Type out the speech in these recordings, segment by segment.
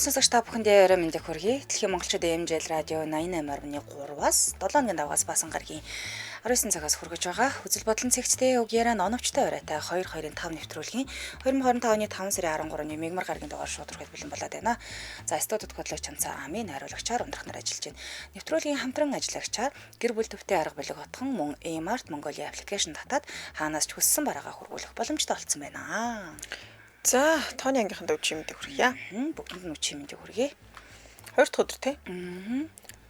Сонсогч та бүхэндээ орой мэндийг хүргэе. Дэлхийн монголчуудын MJL радио 88.3-аас 7 өдрийн давгаас баасан гарагийн 19 цагаас хүргэж байгаа. Үзэл бодлон цэгцтэй үг яриа ноновчтой оройтой 2-2-5 нэвтрүүлгийн 2025 оны 5 сарын 13-ны мегмар гарагийн дугаар шууд хүрэхэд бэлэн болоод байна. За студид хөтлөгч Чамцаа Амын найруулагчаар ундрах нар ажиллаж байна. Нэвтрүүлгийн хамтран ажиллагчаар гэр бүл төвтэй арга бэлэг отхон мөн Emart Mongolia аппликейшн татаад хаанаас ч хүссэн бараагаа хүргүүлэх боломжтой болсон байна. За, тооны ангийнханд өчиг мэдээг хүргье. Бүгдэнд нь өчиг мэдээг хүргэе. Хоёр дахь өдөр тий?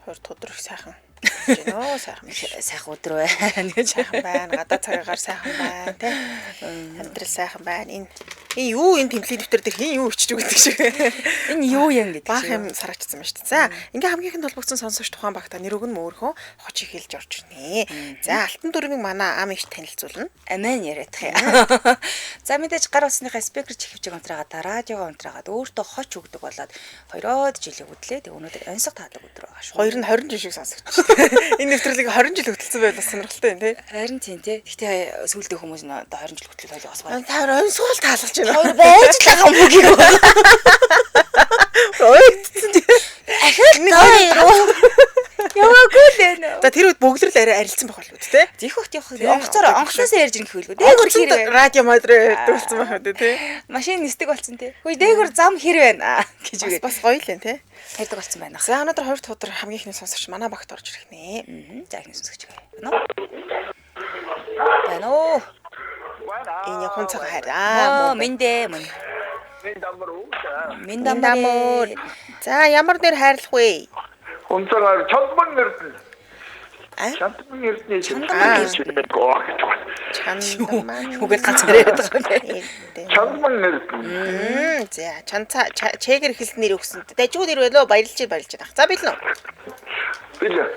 Хоёр дахь өдөр их сайхан. Гэнэ сайхан биш. Сайхан өдөр байна гэж. Сайхан байна. Гадаа цагаагаар сайхан байна тий. Амьдрал сайхан байна. Энэ энэ юу энэ тэмдэглэлийн дэвтэр дээр хин юу өчж өгдөг шиг. Энэ юу юм гэдэг Баах юм сарагчсан байна шүү дээ. За, ингээ хамгийн ихэнд холбогдсон сонсогч тухайн багта нэр өгн мөөрхөө хоч эхэлж орж ирнэ. За, алтан дүрмийг манай ам их танилцуулна. Амин яриадах юм. За мэдээж гар утасныхаа спикер чихвчиг унтраагаад радиогоо унтраагаад өөртөө хоч өгдөг болоод хоёроод жилийн үдлээ. Тэг өнөөдөр онцог таадаг өдөр байгаа шүү. Хоёр нь 20 жил шиг сонсогдож. Энэ нэвтрүүлгийг 20 жил хөтөлсөн байл бас сонирхолтой юм тий. Харин тийм тий. Гэхдээ сүүлдээ хүмүүс нь одоо 20 жил хөтлөл хоёлоо бас байна. Та хоёр онцгой таалгаж байна. Хоёр байж л байгаа мөгийг. Ойгдсон тий. Ахиад таа яваагүй л энэ. За тэр үед бөглөрл арай арилцсан байх болов уу тий. Зэх хот явах. Онгоцоор онгоцноос ярьж ирэх хөлгөө. Дээгүр хэр байна. Радио мадроо ярьдаг болсон байх үү тий. Машин нисдэг болсон тий. Хөөе дээгүр зам хэр байна гэж үгээд. Бас гоё л юм тий. Ярьдаг болсон байна. За өнөөдөр хоёр дахь өдөр хамгийн ихний сонсогч манай багт орж ирэх нэ. За ихний сонсогч байна уу? Байна уу? Энэ хүн цаг хайраа. Мэндэ мөн. Мэндамөр үү? Мэндамөр. За ямар нэр хайрлах вэ? Унцгаар чандман нэрдэн. Чандман эрдэнэ. Чандман Чандман. Үгээд ганцаар яриад байгаа юм бэ. Чандман эрдэнэ. За чанца чэгэр эхэлсэн нэр өгсөн. Дажгүй нэр байлоо баярлж баярлж байна. За бэлэн үү? Бэлэн.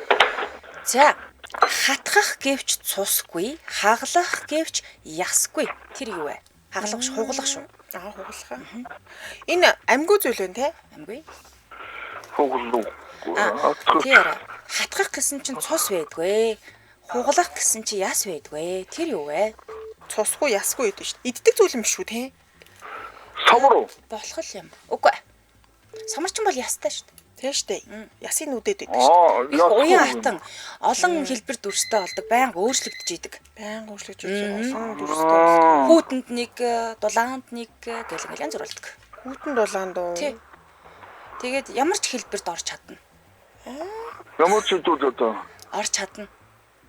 За хатгах гэвч цусгүй, хаглах гэвч ясгүй. Тэр юу вэ? Хаглах ш, хуглах шүү. Аа хуглах. Энэ амьгүй зүйл байна те? Амьгүй. Хуглуу. Тэр хатгах гэсэн чинь цус байдгүй. Хуглах гэсэн чинь яс байдгүй. Тэр юу вэ? Цусгүй ясгүй гэдэг шүү дээ. Иддэг зүйл юм шүү те? Самар уу? Болох л юм. Үгүй. Самар чинь бол ястай шүү дээ. Тийм шүү дээ. Ясын нүдэд байдаг шүү дээ. Уян хатан олон хэлбэр дүрстэй болдог, байнга өөрчлөгдөж идэг. Байнга өөрчлөгдөж идэг. Олон дүрстэй болдог. Хүүтэнд нэг, дулаанд нэг гэл ингээл янз бүр болдог. Хүүтэн дулаанд уу? Тий. Тэгээд ямар ч хэлбэрт орж чадна. Ямар ч зүйл одоо орж чадна.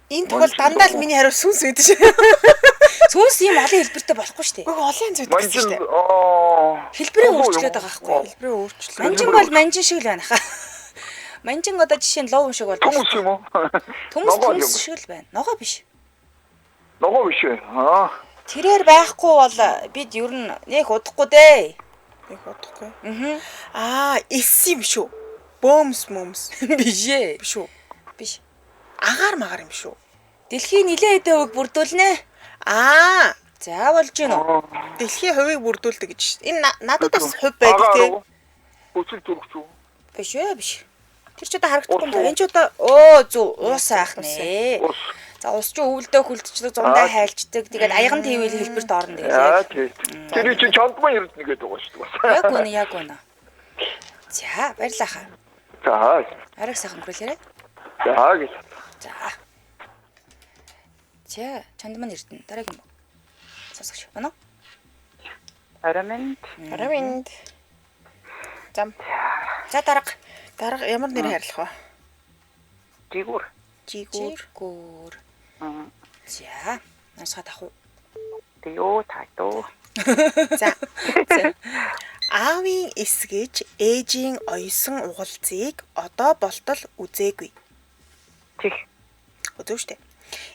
Энэ тохиол дандаа л миний хариу сүнс байдаг шүү. Сүнс ийм олон хэлбэртэй болохгүй шүү дээ. Үгүй олон янз байдаг шүү дээ. Хэлбэрээ өөрчлөөд байгаа байхгүй юу? Хэлбэрээ өөрчлөө. Манжин бол манжин шиг л байна хаа. Манжин одоо жишээ нь лов шиг бол төмөс юм уу? Төмөс төмөс шиг л байна. Ногоо биш. Ногоо биш ээ. Аа. Тэрээр байхгүй бол бид ер нь нэх удахгүй дээ. Нэх удахгүй. Аа. Аа, эс юм шүү. Бөөмс мөмс. Биш ээ. Биш үү? Биш. Агаар магаар юм шүү. Дэлхийн нилээн хэдэн хувийг бүрдүүлнэ. Аа. За болж гин үү? Дэлхийн хувийг бүрдүүлдэг гэж. Энэ надад бас хувь байдаг тий. Хүсэл төрөгч үү? Биш ээ, биш. Тэр ч одоо харагдахгүй юм да. Энэ ч одоо өө зү уус аах нэ. За ус чи өвөлдөө хүлдчихдэг, зундаа хайлчдаг. Тэгээд аяган тийвэл хэлбэрт орно тэгэл. Аа тий. Тэр чинь чандман эрдэнэ гэдэг байгаа шүү дээ. Яг үнэ, яг үнэ. За баярлалаа хаа. За. Ариг сайхан өнгөрүүлээрэй. За гэж. За. За, чандман эрдэнэ. Дараагийн сонсогч байна уу? Арамэнд. Арамэнд. Зам. За дарга. Дарга ямар нэр хайрлах вэ? Жигүүр. Жигүүр. Жигүүр. За, насгаа авах уу? Тэё та дөө. За. Аавын эсгэж ээжийн оёсон угалцыг одоо болтол үзээгүй. Чих. Үзэв штэ.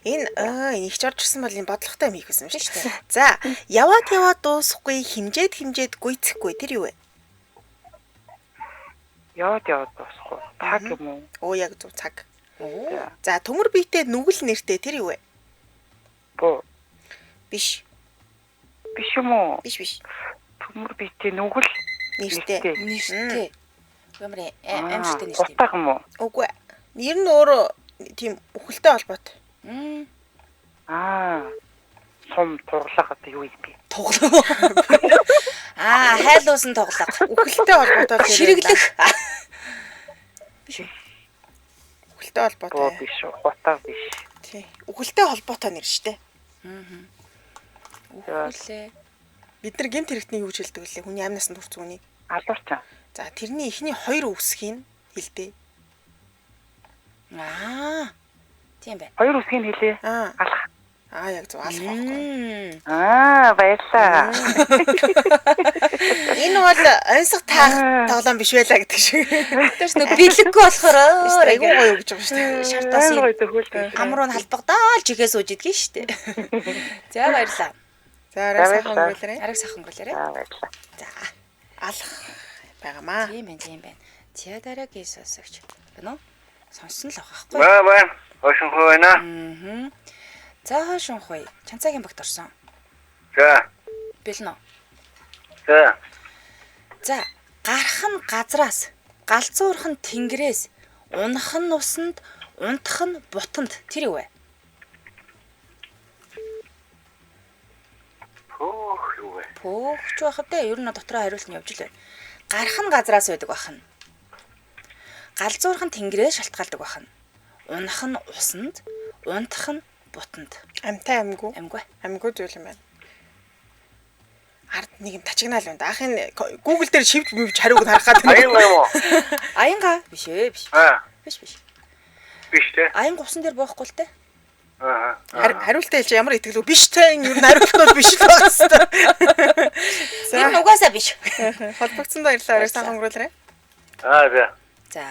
Энэ энэ их орж ирсэн бол энэ бодлоготой юм хийх гэсэн юм шүү дээ. За, яваад яваад дуусахгүй, химжээд химжээд гүйцэхгүй тэр юу вэ? Яваад яваад дуусахгүй. Цаг юм уу? Оо яг зөв цаг. За, төмөр биетэй нүгэл нэртэй тэр юу вэ? Буу. Биш. Биш юм уу? Биш биш. Төмөр биетэй нүгэл нэртэй. Нэртэй. Ямар аимшигтай нэртэй. Утга юм уу? Үгүй. Нэр нь өөрөө тийм үхэлтэй холбоотой. Аа. Сум туглага одоо юу юм бэ? Туглаа. Аа, хайлуусан тоглого. Үхэлтэй холбоотой л нэр байна да. Ширэглэх. Биш үү? Үхэлтэй Буу холбоотой. биш үү? Хутга биш. Тий. Үхэлтэй холбоотой нэр штэ. Үхлээ. Бид нар гэмт хэрэгтнийг юу гэж хэлдэг вүлээ? Хүний амь насанд хүрсэн үнийг. Алуурчин. За тэрний эхний хоёр үсгийг хэлдэ. Аа. Тийм байна. Хоёр үсгийг хэлээ. Аа. Алах. Аа яг зөв алах байхгүй. Мм. Аа, баярлаа. Энэ бол онцгой таах тоглоом биш байлаа гэдэг шиг. Тэрс нэг бэлэггүй болохоор Айгуу гоё гэж байгаа шүү дээ. Шартаас Амар гоё төхөөлтэй. Амруу нь халбагдаал чихээ сууж идэгэн штэ. За баярлаа. За арай сайхан Баярлалаа. өнгөрүүлээрэй. Араг сайхан өнгөрүүлээрэй. Аа, баярлаа. За. Алах байгаамаа. Тийм байна, тийм байна. За дараагийн сонсогч. Байна уу? Сонссон л байгаа байхгүй. Баа баа. Хошин хөө байна. Аа. За хойшин хуй. Чанцаагийн багт орсон. За. Бэлэн үү? За. За, гарах нь газраас, галзуурах нь тэнгэрээс, унах нь усанд, унтах нь бутанд. Тэр юу вэ? Хөөх юу вэ? Пөөхч байх вэ? Ер нь дотроо хариулт нь явж л байна. Гарах нь газраас байдаг бахна. Галзуурах нь тэнгэрээс шалтгаалдаг бахна. Унах нь усанд, унтах нь бутанд. Амтай амгүй. Амгүй. Амгүй зүйл юм байна. Ард нэг юм тачигнаал байна. Ах энэ Google дээр шивж мөвж хариуг нь харах гэдэг. Аян юм уу? Аянга биш ээ, биш. Аа. Биш биш. Биш те. Аянга усан дээр буухгүй л те. Аа. Хариултаа хэлж ямар итгэлгүй биш те. Энэ ер нь хариулт бол биш л байх хэвээр. За Тэр нь угаасаа биш. холбогдсон баярлалаа. Арай сайхан өнгөрүүлээрэй. Аа за. За.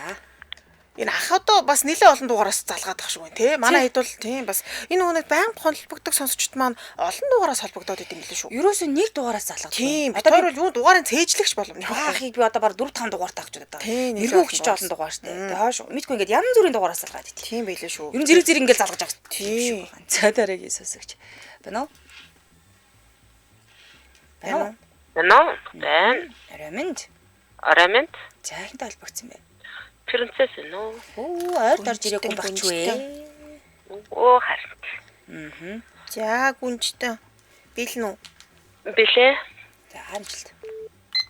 Энэ ах одоо бас нэлээд олон дугаараас залгаад ах шиг байна тий. Манай хэд бол тийм бас энэ нөгөө нэг байнга холбогддог сонсогчд маань олон дугаараас холбогдоод идэм билээ шүү. Ерөөсөө нэг дугаараас залгаад. Тийм. Одоо Одоо бол юу дугаарын цээжлэгч боломж. Ахыг би одоо баг 4 5 дугаар таах гэж бодод байгаа. Тийм, нэлээд Нэргүй олон өгч дугаар. олон дугаар штэ. Тэгээ хойш мэдгүй ингээд янз бүрийн дугаараас залгаад идэв. Тийм байлээ шүү. Ер нь зэрэг зэрэг ингээд залгаж байгаа. Тийм. За дараагийн сонсогч. Байна уу? Байна уу? Байна уу? Байна. Араминд. Орамент. За хинтэй холбогдсон бэ? Принцесс энэ үү? Өө ойрд орж ирээгүй байх ч вэ. Оо харин. За гүнжтэн. Бэлэн үү? Билээ. За амжилт.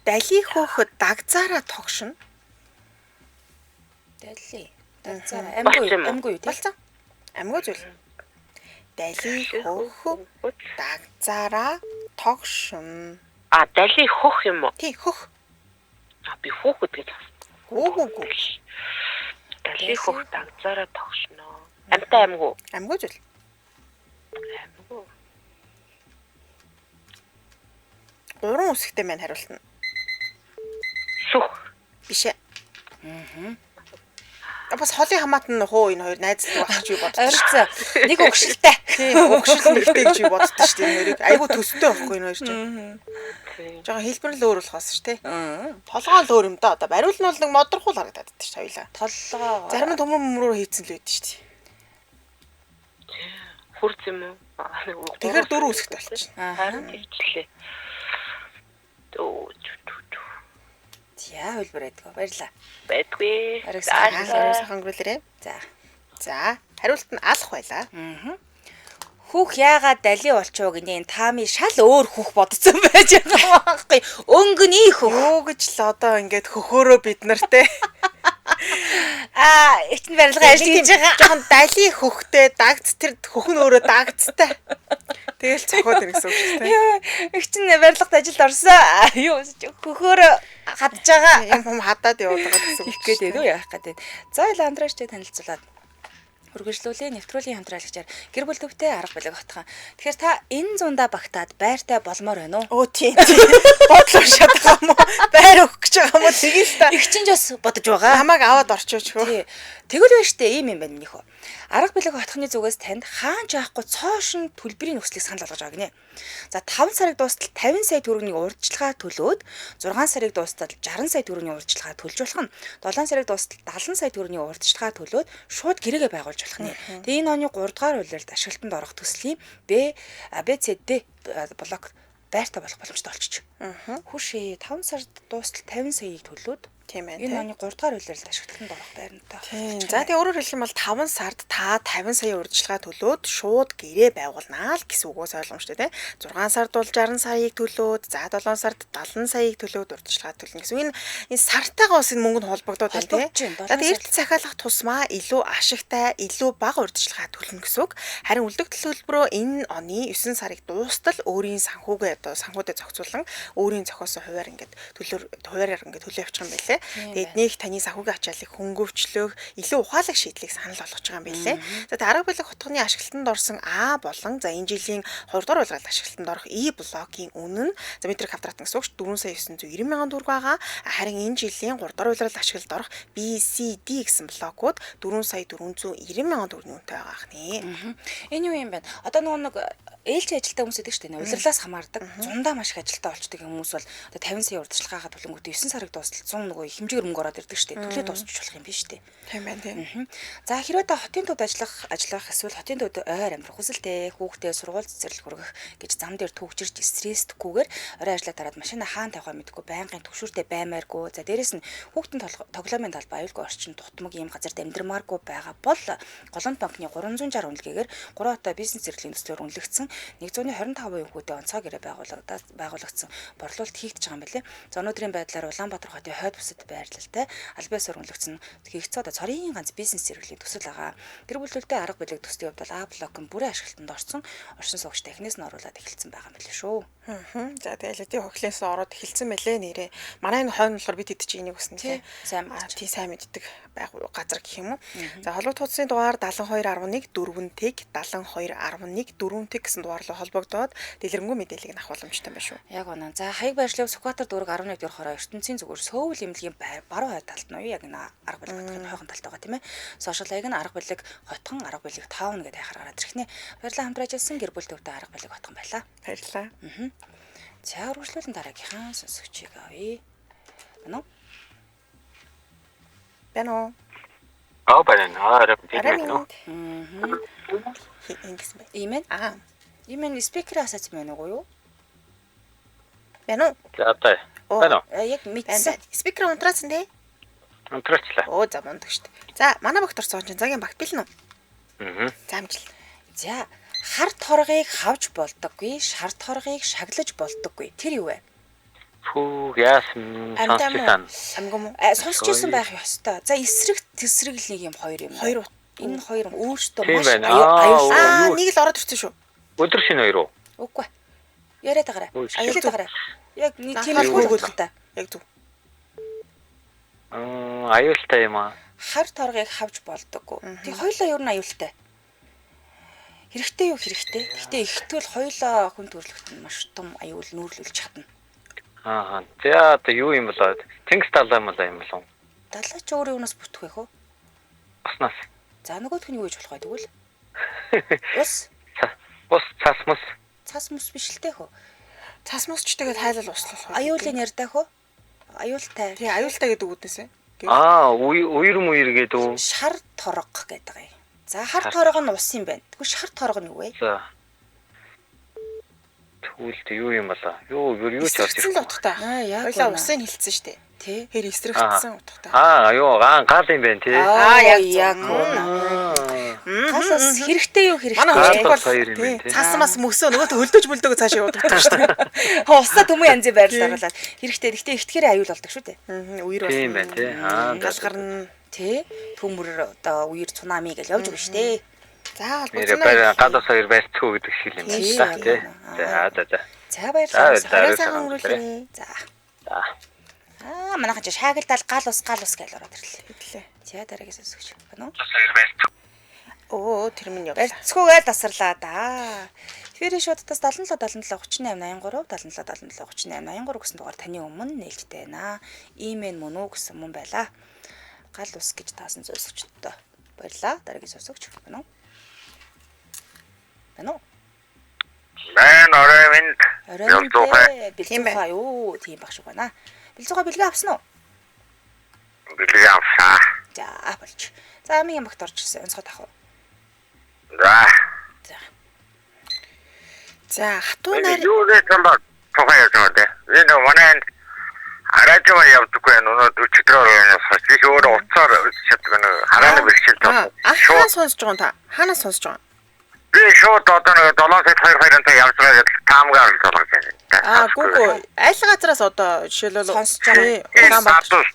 Дали хөөх дагзаараа тогшино. Дали. За амгүй Болцсон юм уу? амгүй юу тий? Болцсон. Амгүй зүйл. Дали хөөх дагзаараа тогшино. А дали хөх юм уу? Тий хөх. А би хүүхэд гэж авсан. Гүү гүү гүү. Дали хөх дагзаараа тогшно. Амтай амгүй. Амгүй зүйл. Амгүй. Гурван үсгтэй маань хариулт нь. Сүх. Биш ээ. Аа. Бас холын хамаат нь хөө энэ хоёр найзлдаг байх гэж би боддог шүү. Ойрцоо. Нэг өгшөлтэй. Тийм, өгшөл нэгтэй гэж би боддог шүү дээ энэ хоёрыг. Айгу төстэй байхгүй энэ хоёр чинь. Жохон хэлбэр л өөр болохоос шүү дээ. Толгой л өөр юм да. Одоо бариул нь бол нэг модорхуул харагдаад байдаг шүү дээ хоёлаа. Толгоо. Зарим нь төмөр мөмрөөр хийцэн л байдаг шүү дээ. Хурц юм уу? Аа, нэг үг. Тэгэхээр дөрөв үсгт болчихно. Аа. Харин тэгчлээ. Өө чү чү чү. За хөлбөр байдгаа. Баярлаа. Байдгүй. Ариг За, сайхан Арай сайхан өнгөрүүлээрэй. За. За, хариулт нь алах байлаа. Хүүх яагаад дали болчихоо гинэ энэ таами шал өөр хүүх бодсон байж байгаа байхгүй. Өнгөний хүүх. Юу гэж л одоо ингээд хөхөөрөө бид нартэй. Аа, эртний барилга ажил хийж байгаа. Жохон дали хөхтэй дагц тэр хөх нь өөрөө дагцтай. Тэгэл цохоод ирэх гэсэн үг шүү дээ. Их чинь барилгад ажилд орсон. Юу хөхөөр хадж байгаа. Юм хум хадаад яваад байгаа гэсэн үг. Их гээд байна уу яах гээд байна. За ил Андраштай танилцуулаад үргэлжлүүлээ нэвтрүүлгийн хамтраалагчаар гэр бүл төвтэй арга билэг отхон. Тэгэхээр та энэ зундаа багтаад байртай болмоор байна уу? Оо тийм тийм. Бодол уншаад байгаа юм уу? Байр өгөх гэж байгаа юм уу? Тэгэл та. Их чинь ч бас бодож байгаа. Намайг аваад орчооч хөө. Тий. Тэгвэл байж тээ ийм юм байна минийх үү. Арга билэг отхны зүгээс танд хаан ч яахгүй цоошин төлбөрийн нөхцөлийг санал болгож байгаа гинэ. За 5 сарыг дуустал 50 сая төгрөгийн урьдчилгаа төлөөд 6 сарыг дуустал 60 сая төгрөгийн урьдчилгаа төлж болох нь 7 сарыг дуустал 70 сая төгрөгийн урьдчилгаа төлөөд шууд гэрээгээ байгуулж болох нь. Тэгээ энэ оны 3 дугаар улиралд ашиглалтанд орох төслийн Б Б С Д блок байртай болох боломжтой болчих. Хүүшээ 5 сард дуустал 50 саяыг төлөөд Тийм байна. Энэ оны 3 дугаар улиралд ашиглалтанд орох байрнтай. Тийм. За тэгээ өөрөөр хэлэх юм бол 5 сард та 50 сая урьдчилгаа төлөөд шууд гэрээ байгуулнаа л гэсэн үг ус ойлгомжтой тий. 6 сард бол 60 саяыг төлөөд, за 7 сард 70 саяыг төлөөд урьдчилгаа төлнө гэсэн. Энэ энэ сартайгаа бас энэ мөнгө нь холбогдоод байна тий. Холбогдож байна, За 7 тэгээ эрдэл захиалах тусмаа илүү ашигтай, илүү бага урьдчилгаа төлнө гэсэн үг. Харин үлдэгдэл төлбөрөө энэ оны 9 сарыг дуустал өөрийн санхүүгээ одоо санхүүдээ зохицуулан өөрийн зохиосон хувиар ингээд төлөөр хувиараар ингээд төлөө явчих юм байлээ. Тэгээд нэг таны санхүүгийн ачааллыг хөнгөвчлөх, илүү ухаалаг шийдлийг санал болгож байгаа юм байлээ. За тэгээ арга барил хотгоны ашиглалтанд орсон А болон за энэ жилийн 2 дугаар улиралд ашиглалтанд орох И блокийн үнэ нь за метр квадрат гэсэн үг шүү 4 сая 990 мянган төгрөг байгаа. Харин энэ жилийн 3 дугаар улиралд ашиглалд орох B, C, D гэсэн блокууд 4 сая 490 мянган төгрөгийн үнэтэй байгаа хнэ. Энэ юу юм бэ? Одоо нөгөө нэг ээлжийн ажилтаа хүмүүс гэдэг шүү дээ. Улирлаас хамаардаг. Зундаа маш их ажилтаа болчдөг хүмүүс бол одоо 50 сая урьдчилгаагаа төлөнгөтэй 9 сарыг дуустал 100 нөгөө хэмжээгээр мөнгө ороод ирдэг шүү дээ. Төлөө дуусчих болох юм биш үү? Тийм байна тийм. За хэрвээ та хотын төвд ажиллах эсвэл хотын төвд ойр амьдрах хүсэлтэй, хүүхдээ сургууль цэцэрлэг хүргэх гэж зам дээр төгжирч стресстгүйгээр орой ажиллаа дараад машина хаан тавихаа мэдэхгүй байнгын түгшүүртэй баймааргүй. За дээрэс нь хүүхдийн тоглоомын талбай аюулгүй орчин дутмаг ийм газарт амьдрмааргүй байгаа бол Голомт банкны 360 үнэлгээгээр 3 удаа бизнес зэрэглэлийн төслөөр үнэлэгдсэн 125% хүүтэй онцгой гэрээ байгуулагдсан борлуулалт хийгдэж байгаа юм билээ. За өнөөдрийн байдлаар Улаанбаатар хотын хойд бүсэд байрлалтай албан ёсоор үнэлэгдсэн хийгдсэн одоо цорын ганц бизнес зэрэглэлийн төсөл байгаа. Гэр бүлүүдээ арга билэг төслийн хувьд бол А блок нь бүрэн ашиглалтанд орсон оршин суугчтай эхнээс нь оруулаад эхэлсэн байгаа юм билээ шүү. За тэгэл эдийн хохлоос ороод эхэлсэн мэлээ нэрээ. Манай энэ хойно болохоор бид хэд чи энийг бас нэлээ сайн тий сайн мэддэг байх газар гэх юм уу. За холбогд хуудасны дугаар 72.1 4 тэг 72.1 4 тэг гэсэн дугаар руу холбогдоод дэлгэрэнгүй мэдээллийг авах боломжтой байх шүү. Яг үнэ. За хаяг байршлыг Сүхбаатар дүүрэг 11 дэх хороо ертөнцийн зүгээр сөүл эмнэлгийн баруун хойд талд нь уу яг энэ арга барил хотын хойхон талд байгаа тийм ээ. Сошиал хаяг нь арга барилыг хотхон арга барилыг таун гэдэг хайхаар гараад ирэхнэ. Баярлалаа хамтран ажилласан гэр бүл төвтэй арга барилыг хотхон байлаа. Баярлалаа. За үргэлжлүүлэн дараагийнхаа сонсогчийг авъя. Байна уу? Байна уу? Аа байна. Аа Арай минь. Ингэсэн бай. Ийм ээ. Аа. Ийм ээ спикер асаач байна уу юу? Байна уу? За одоо. Байна уу? Яг мэдсэн. Спикер унтраасан тий? Унтраачлаа. Оо за мундаг шүү дээ. За манай багт орсон чинь цагийн багт бэлэн үү? Аа. За амжилт. За хар торгыг хавж болдоггүй, шар торгыг шаглаж болдоггүй. Тэр юу вэ? Фүү яасан сонсчихсан. Амгүй мó? Сонсч ирсэн байх ёстой. За эсрэг тесрэг л нэг юм хоёр юм. Хоёр. Энэ хоёр өөрсдөө маш аюултай. Аа нэг л ороод ирсэн шүү. Өдөр шинэ хоёр уу? Үгүй. Яриад байгаарай. Яриад байгаарай. Яг нэг тийм л утгатай. Яг зөв. Аа аюултай юм аа. Хар торгыг хавж болдоггүй. Тэг хоёулаа ер нь аюултай. Хэрэгтэй юу хэрэгтэй. Гэхдээ ихтгэл хоёулаа хүн төрөлхт нь маш том аюул нүүрлүүлж чадна. Аа. За одоо юу юм болоо? Тэнгис далай юм болоо юм болов? Далай ч өөр юунаас бүтэх вэ хөө? Уснаас. За нөгөөх нь юу гэж болох вэ тэгвэл? Ус. Ус цас мус. Цас мус биш л дээ хөө. Цас мус ч тэгээд хайлал ус болох. Аюулын ярьдаа хөө? Аюултай. Тий, аюултай гэдэг үгнээсээ. Аа, үер мүер гэдэг үү? Шар торго гэдэг юм. За хар торго нь ус юм байна. Тэгвэл шар торго нь юу вэ? За. Тэгвэл юу юм болоо? Юу юу ч орж ирсэн утгатай. Аа яг. Хоёлаа усын хилцсэн шүү дээ. Тий. Тэр эсрэгдсэн утгатай. Аа юу гал юм байна тий. Аа яг яг. Гал бас хэрэгтэй юу хэрэгтэй. Манай хөлтөг бол тий. Цас мас мөсөө нөгөөт хөлдөж мөлдөг цаашаа явдаг шүү дээ. Усаа түмэн янзын байрлал оруулаад хэрэгтэй. Гэхдээ ихтгэрээ аюул болдог шүү дээ. Аа үер бол. Тийм байна тий. Аа гал гарна. Тий. Төмөр одоо үер цунами гэж явж өгнө шүү дээ. За холбогдсон. Нэрээ гал ус хоёр барьцгүй гэдэг шиг юм байна та тий. За за за. За баярлалаа. Орой сайхан өнгөрүүлээ. За. За. Аа манайхан чи шаагилдаал гал ус гал ус гэж ороод ирлээ. Ирлээ. За дараагийн сонсогч байна уу? Өө тэр минь явлаа. Барьцгүйгээ тасарлаа да. Тэгэхээр шуудтаас 77 77 38 83 77 77 38 83 гэсэн дугаар таны өмнө нээлттэй байна. Ийм ээ мөн үү гэсэн мөн байла. Гал ус гэж таасан сонсогчдод баярлаа. Дараагийн сонсогч байна уу? Байна уу? Мэн орой минь. Орой минь. Бэлзуухай юу? Тийм баг шиг байна. Бэлзуухай бэлгээ авсан уу? Бэлгээ авсан. За болж. За амийн багт орж ирсэн. Онцгой тах уу? За. За. За хатуу нар юу гэж болоо тухай явж байгаа дээ. Энэ манай арай Радио маань явдаггүй байна. Өнөөдөр өчигдрөөр явсан. Би өөрөө утсаар үзэж чаддаг нэг харааны бэрхшээлтэй. Аа, Шууд хаанаас сонсож байгаа юм та? Хаанаас сонсож байгаа? би шууд одоо нэг 7 сая 2 2 та явж байгаа гэдэл таамгаар л болгож байна. Аа, гүү гүү. Аль газараас одоо жишээлбэл Сонсож байгаа. Тий, Улаанбаатар. Улаанбаатар.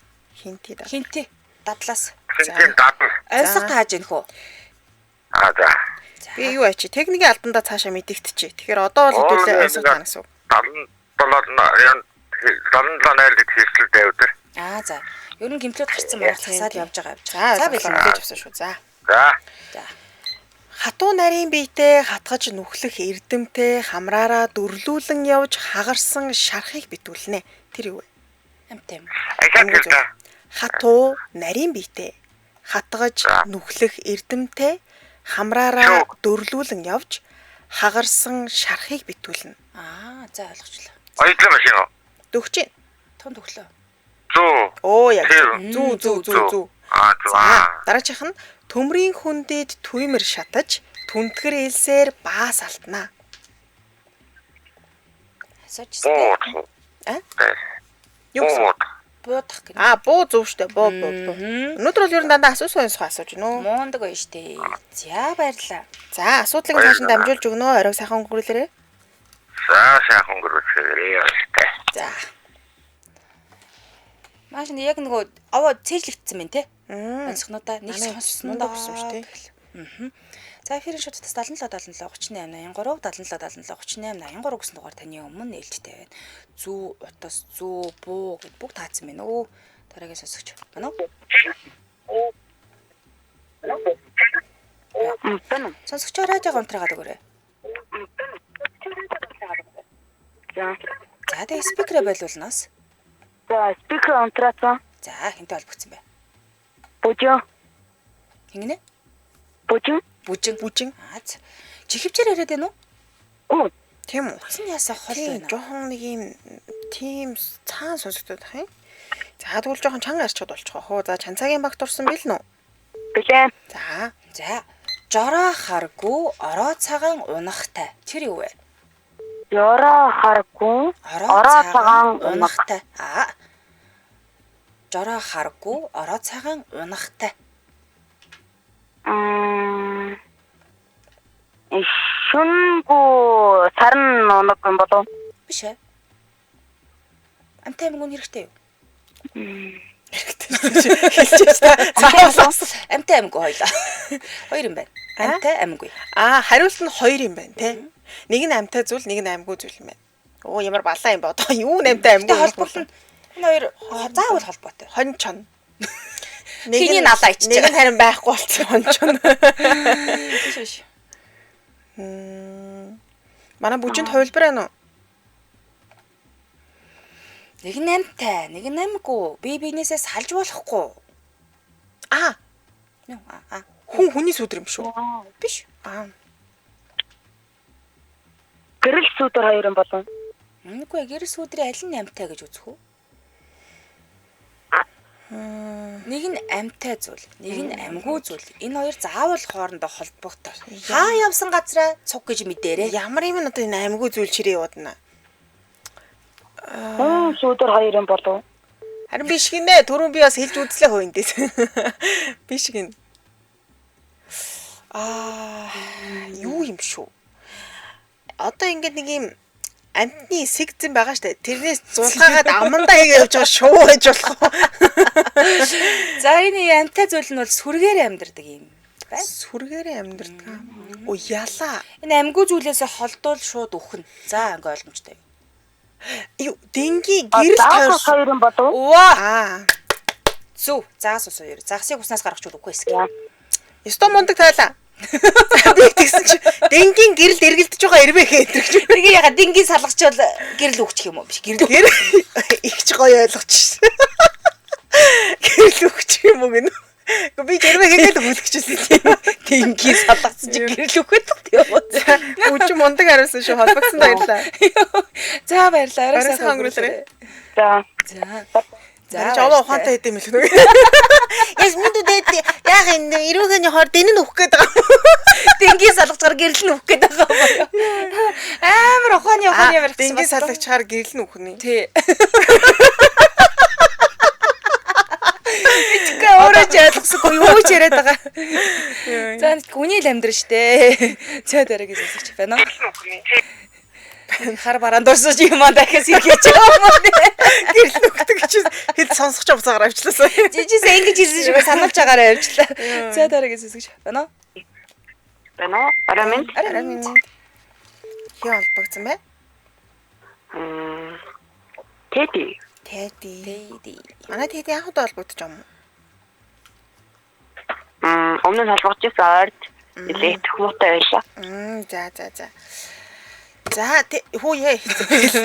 Хинти да. Хинти дадлаас. Хинтийн дадлас. Ойсго тааж гэнх үү? Аа за. Би юу ачи? Техникийн алдандаа цаашаа мэдэгдчихэ. Тэгэхээр одоо бол хэдүүлээ ойсго таана гэсэн үг. 77 77 0 гэж хийсэл дайвдар. Аа за. Ер нь гимтлүүд гарцсан байна. Засаад явж байгаа явж байгаа. За, За бэлэн бэлэн. мэдээж авсан шүү. За. За. За. Хатуу нарийн биетэй хатгаж нүхлэх эрдэмтэй хамраараа дүрлүүлэн явж хагарсан шархыг битүүлнэ. Тэр юу вэ? Амтай юм. Ахаад Амьгүй л да. Хатуу нарийн биетэй хатгаж нүхлэх эрдэмтэй хамраараа Шүүх. дүрлүүлэн явж хагарсан шархыг битүүлнэ. Аа за ойлгочлоо. Оюутлын машин уу? Дөгч. Том төглөө. Зүү. Оо яг. Тэр. Зүү зүү зүү зүү. Аа зүү. За Аа. дараачих нь төмрийн хүндэд туймэр шатаж түнтгэр элсээр баас алтнаа. Асууж Буу. А? Юу гэсэн? Буу. Буудах гэнэ. Аа буу зөв штэ. Буу буу буу. Өнөөдөр бол ер нь дандаа асуусан юмсгаа асууж гинөө. Мундаг гоё штэ. За баярлаа. За асуудлыг цааш нь дамжуулж өгнө. Оройг сайхан өнгөрүүлээрэй. За сайхан өнгөрүүлээрэй. Баяртай. За. Маш нэг яг нөгөө аваа цээжлэгдсэн мэн те. Онцгнуудаа нэг Манай сонссон мундаг болсон шүү дээ. Аа. За эфирийн шууд тас 77 77 38 83 77 77 38 83 гэсэн дугаар таны өмнө нээлттэй байна. Зүү утас зүү буу гэд бүгд таацсан байна өө. Дараагийн сонсогч. Байна уу? Мтэн. Сонсогчоо радио гомтраагаад өгөөрэй. За. За тэгээ спикерээ байлуулнаас. За, спикер унтраасан. За хинтэй холбогдсон бэ? Бужин. Хингэнэ? Бужин. Бүжин. Бүжин. Аа за. Чихвчээр яриад байна уу? Гүү. Тийм үү? Утас нь яасаа хол Тийм, байна. жоохон нэг юм тийм цаан сонсогдоод байх юм. За тэгвэл жоохон чанга ярьчихад болчих хөө. За чанцаагийн багт орсон бил нү? Билээ. За За. Жороо харгүй ороо цагаан унахтай. Тэр юу вэ? Ёроо харгүй. Ороо цагаан унах. унахтай. Аа. Жороо харгүй ороо цагаан унахтай. Мм. Шүнгүү сарн унаг юм болов. Биш ээ. Амтай амгүй нь хэрэгтэй юу? хэлчихэж та. Цаалаас. Амтай амгүй хоёлаа. Хоёр юм байна. Амтай амгүй. Аа хариулт нь хоёр юм байна те. Нэг нь амтай зүйл, нэг нь амгүй зүйл юм байна. Оо ямар балаа юм бэ одоо. Юу нь амтай амгүй Гэтэ холбогдол нь энэ хоёр заавал холбоотой. хон чон. Хиний налаа ичиж Нэг нь харин байхгүй болсон хон чон. Биш биш. Манай бүжинд хувилбар байна уу? Нэг нь амтай, нэг нь амгүй. Би биенээсээ салж болохгүй. Аа Юу аа аа. хүн хүний сүдэр юм шүү. Биш. Аа Гэрэл сүдэр хоёр юм болов. Үгүй ээ, гэрэл сүдрийн аль нь амтай гэж үзэх үү? Нэг нь амтай зүйл, нэг нь амгүй зүйл. Энэ хоёр заавал хоорондоо холбогдох. Хаа явсан газараа цуг гэж мэдээрэй. ямар юм н одоо энэ амгүй зүйл чирээ яваадна. Хүн сүдэр хоёр юм болов. Харин биш гинэ. Түрүүн би бас хэлж үзлээ хөө эндээс. Биш гин. Аа юу юм шүү. Одоо ингээд нэг юм амтны сэгзэн байгаа штэ. Тэрнээс зулгаагаад амандаа хийгээ явж байгаа шуу гэж болох уу? За энэ амтай зүйл нь бол сүргээр амьдардаг юм байна. Сүргээрээ амьдардаг. Оо ялаа. Энэ амгүй зүйлээсээ холдвол шууд үхэн. За ингээ ойлгомжтой. Юу денгийн гэрэл Загас тойрсон. хоёр юм болов. Уа! Аа. Зүв. Загас ус хоёр. Загсыг уснаас гаргachвал үгүй эсэх. Ёстой мундаг тайлаа. Би тэгсэн чи денгийн гэрэлд эргэлдэж байгаа эрвэхэ энэ гэж. Тэгээ яга дингийн салгачвал гэрэл өгчих юм уу? Биш гэрэл. Гэр их ч гоё ойлгоч. Гэрэл өгч юм уу гэнэ. Гэхдээ би жирмээ хийгээд өгүүлчихсэн тийм. Дингийн салгацсан чи гэрэл өгöd юм уу? Үгүй мундаг хариулсан шүү. Холбогдсон баярлалаа. За баярлалаа. Орой Орой сайхан сайхан өнгөрүүлээрэй. За. За. За жоо ухаантай хэдэм юм л нэ. Яс мэдүү дээ. Яг энэ эрүүхний хор дэн нь өгөх гээд байгаа. Дингийн салгачаар гэрэл нь өгөх гээд байгаа юм юу? Амар ухааны ухааны барьсан. Дэнгийн салгачаар гэрэл нь өгөх нэ. Тий. Мэдгүй өөрөө ч ойлгосгүй юу ч яриад байгаа. За үний л амьдрын штэ. За дараагийн сонсогч байна уу? Хар бараанд орсон юм аа дахиад сэрхэж байгаа юм уу? Гэрэл нүхдэг чи хэд сонсох ч уцаагаар авчлаасаа. Жижигсээ ингэж хэлсэн шиг сануулж байгаараа явчлаа. За дараагийн сонсогч байна уу? Байна уу? Орой минь. Арай минь. Хин холбогдсон бэ? Тэди. Тэди. Тэди. Манай Тэди анх удаа холбогдож юм уу? Өмнө нь холбогдож байсан ойрд нэлээд муутай байлаа. За. За хүү яа